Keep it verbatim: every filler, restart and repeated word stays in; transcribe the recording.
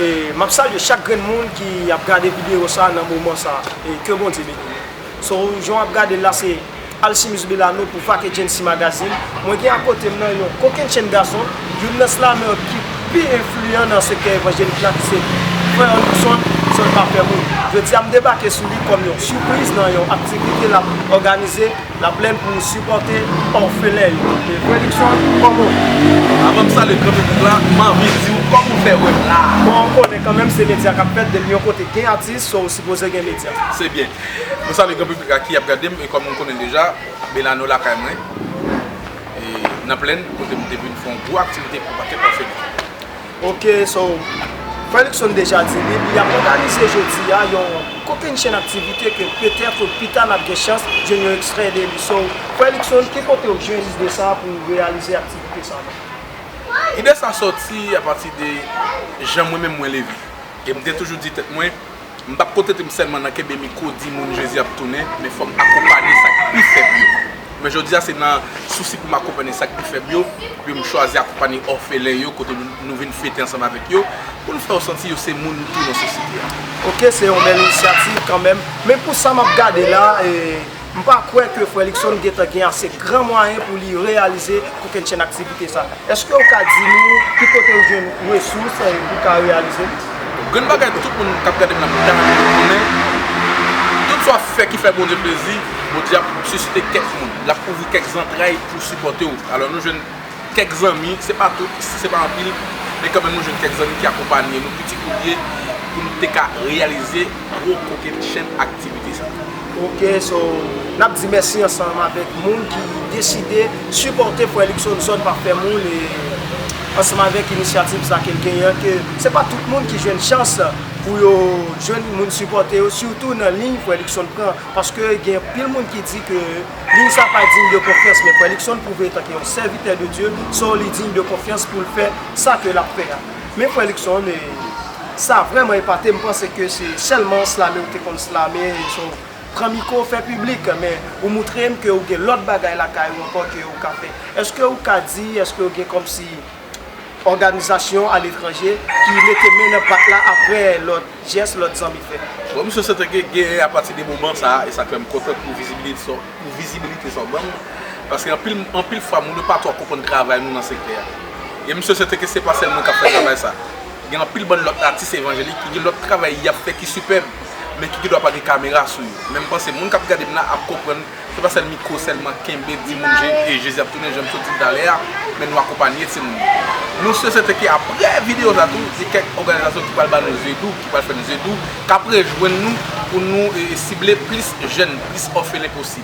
E m ap salye chak grenn moun ki ap gade videyo sa nan moman sa. E ke Bondye beni nou. So, jan w ap gade l la, se Alcimus Belano pou Vak Agency Magazine. Mwen gen akote m nan yon kokennchenn gason, youn nan slamè ki pi enfliyan nan sektè evanjelik la, ki se Frè Luckson, Zòn Pa Fè Moun. Jodi a, m debake sou li kòm yon sipriz nan yon aktivite l ap òganize Laplèn pou sipòte òfelen yo. E Frè Luckson, kòman w ye? Avan m salye gran piblik la, m anvi di w kòman w fè wè m la. Bon, ou konnen kanmenm se medya k ap fèt, depi yon kote gen atis, so ou sipoze gen medya. Se byen. Mwen salye gran piblik la ki ap gade m, e kòm nou konnen l deja, Belano lakay mwen. E nan Plèn, kote m te vin fè yon gwo aktivite pou pakèt òfelen. Ok, so, Frè Luckson deja di li, li ap òganize jodi a yon kokennchenn aktivite ke petèt pita n ap gen chans jwenn yon ekstrè de li. So, Frè Luckson, ki kote w jwenn ide sa pou w reyalize aktivite sa a? Ide sa sòti apati de jan mwen menm mwen leve. E m te toujou di tèt mwen, m p ap kontante m sèlman nan kenbe mikwo, di moun Jezi ap tounen, men fò m akonpanye sa k pi fèb yo. Men jodi a, se nan sousi pou m akonpanye sa k pi fèb yo, pou m chwazi akonpanye òfelen yo, kote nou, nou vin fete ansanm avèk yo, pou nou fè yo santi yo se moun tou nan sosyete a. Ok, se yon bèl inisyativ kanmenm. Men pou sa m ap gade la, e, m pa kwè ke Frè Luckson gentan gen ase gran mwayen pou li reyalize kokennchenn aktivite sa. Èske w ka di nou ki kote w jwenn resous, eh, pou w ka reyalize l? Grenn bagay tout moun k ap gade m la, m ta renmen konnen, tout sa w ap fè ki fè Bondye plezi, Bondye ap sisite kèk moun, l ap ouvri kèk zantray pou sipòte w. Alò, nou jwenn kèk zanmi, se pa tout, se pa anpil, men kanmenm nou jwenn kèk zanmi ki akonpanye nou, piti kou l ye, pou nou te ka reyalize gwo kokennchenn aktivite sa. Ok, so, n ap di mèsi ansanm avèk moun ki deside sipòte Frè Luckson Zòn Pa Fè Moun e ansanm avèk inisyativ sa ke l genyen, ke se pa tout moun ki jwenn chans pou yo jwenn moun sipòte yo, sitou nan liy Frè Luckson pran, paske gen anpil moun ki di ke liy sa pa diy de konfyans, men Frè Luckson pwouve tanke yon sèvitè de Dye, so li diy de konfyans pou l fè sa ke l ap fè a. Men Frè Luckson, e, sa vrèman epate m, panse ke se sèlman slame ou te konn slame, so, pran mikwo, fè piblik, men ou moutre m ke ou gen lòt bagay lakay ou ankò ke ou ka fè. Èske ou ka di, èske ou gen kòmsi òganizasyon aletranje ki mete men nan pat la apre lòt jès lòt zanmi fè? Bon, misye se te gen, gen apati de moman sa a, e sa k fè m kontan pou vizibilite sa, pou vizibilite sa w ban m. Paske anpil, anpil fwa, moun yo pa twò konprann travay nou nan sektè a. E misye se te ke se pa sèl mwen k ap fè travay sa. Gen anpil bann lòt atis evanjelik ki gen lòt travay y ap fè ki sipèb, men ki gendwa pa gen kamera sou yo. Men m panse moun k ap gade m la ap konprann, se pa sèl mikwo sèlman kenbe, di moun Je- e Jezi ap tounen, jan m sot di l talè a, men nou akonpanye timoun yo. Nou swe swete ke apre videyo sa tou, gen kèk òganizasyon ki pral ba nou zye dou, ki pral fè n zye dou, k ap rejwenn nou pou nou, e, sible plis jèn, plis òfelen posib.